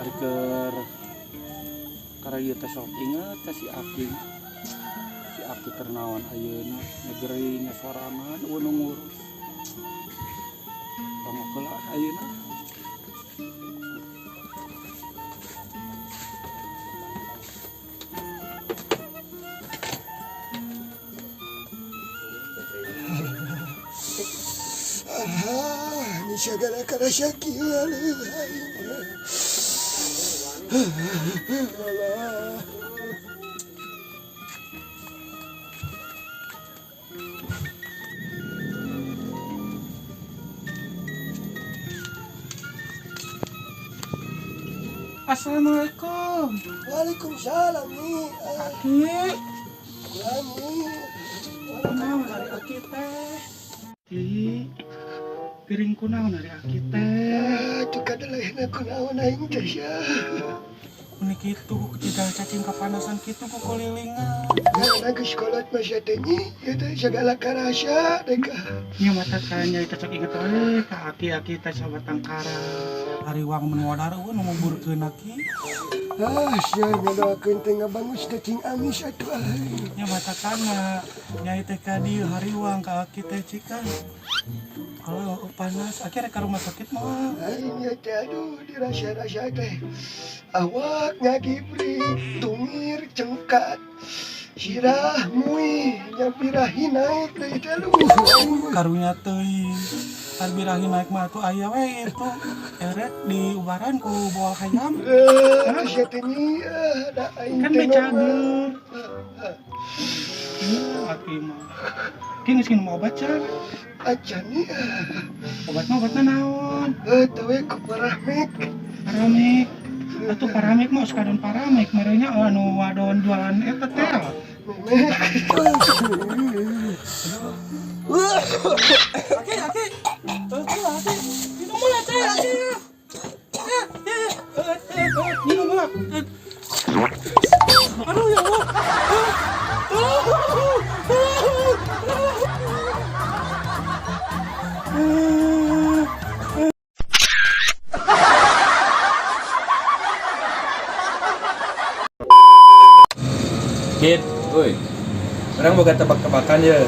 Ari keur karena teh sok inget ka si Aki. Si Aki keur naon ayeuna, negeri nya sorangan euweuh nu ngurus. Tongok heula ayeuna. Ah, ni sagala karasa kieu aing. Allah. Assalamualaikum. Waalaikumsalam nih. Aki. Lami. Kunaon ari Aki teh? Ki. Piring kunaon ari Aki teh? Ah, tuh kadelehna kunaon aing teh sia. Ini kitu jiga cacing kepanasan kitu ku kulilingan. Nah, geus kolot mah sia teh nyi, ieu teh sagala karasa teh ka. Nya mata kanya cocok inget we ka aki-aki teh sabatang kara. Hariwang mun modar euweuh nu nguburkeun aki. Ah, sia ngadoakeun teh ngabangus teh cing amis atuh aing. Nya mata kana nyai teh ka dieu hariwang ka aki teh cikan. Kalau panas aki rek ka rumah sakit mah. Aing ieu teh aduh dirasa-rasa teh. Awak ngagibrik, tungir cengkat. Sirah mui, nya birahi naik deui teh aduh. Aing mah. Karunya teuing. Tar birahi naik mah atuh aya we itu. Eret di ubaran ku bawa hayam. Eh, sia teh nyi, ah, da aing Kan teh becager. Aki mah. Ki geus nginum obat can? Acan nih. Ah. Obat mah obatna naon? Eh, teu we ku paramek. Paramek. Atuh paramek mah sekadon paramek merenya anu wadon jualan eta teh. Memek. Aki, aki. Eh, aki. Minum heula teh, aki. Ya, ya, ya. Eh, eh, eh, minum heula. Eh. Aduh ya Allah. Tolong, tolong, tolong. Kid, Woi, orang boga tebak-tebakan ya.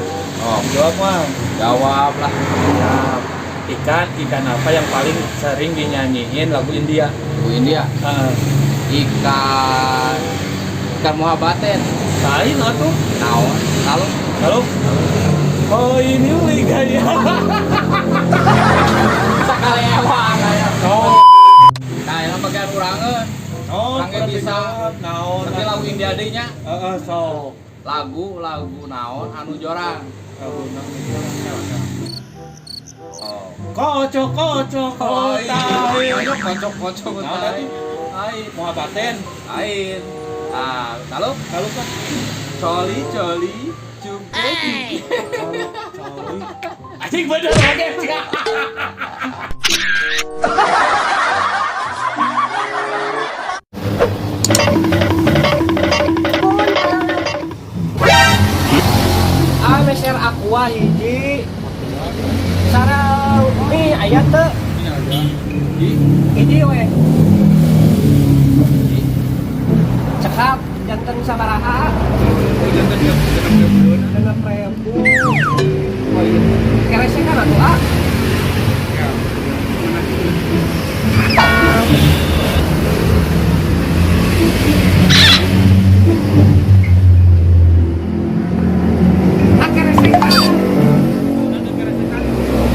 oh, Jawab mah. jawab lah. Siap. Ikan, ikan apa yang paling sering dinyanyiin lagu India? Lagu India, ikan ikan muhabaten. Lain atuh. Naon? Lalu Halo. Oh ini liganya. sakali ewang aya. Oh. Nah, yang bagian urangeun. Oh, Orangnya bisa. Naon. Tapi lagu India deui nya. Heeh, so. Lagu-lagu naon anu jorang. Lagu naon. Oh. Kocok kocok kota. Kocok kocok Naon kota. atuh? Ain, Muhabaten. ain. Ah, lalu Lalu kan coli coli cungke cungke. coli. Anjing bener oke. Ah, meser aqua hiji. Sareng mie aya teu? Hiji we. Cekap janten sabaraha? 6.000. Oh iya. Keresekan atuh ah. Ah, keresekan.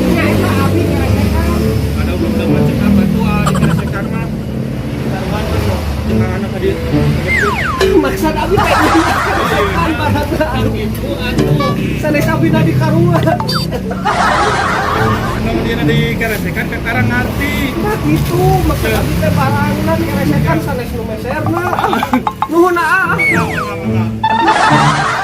Nya eta abi keresekan. Ada belum dapat cekap batu ah di keresekan mah. Taruhan mah sok cenah anak tadi. Maksud abi teh keresekan barangna. Gitu atuh. Sanes abi na di karungan. Nama dia di keresekan ke karang ngerti. Nah gitu, maksud abi teh barangna dikeresekan sanes nu meserna. Nuhun ah. Enggak.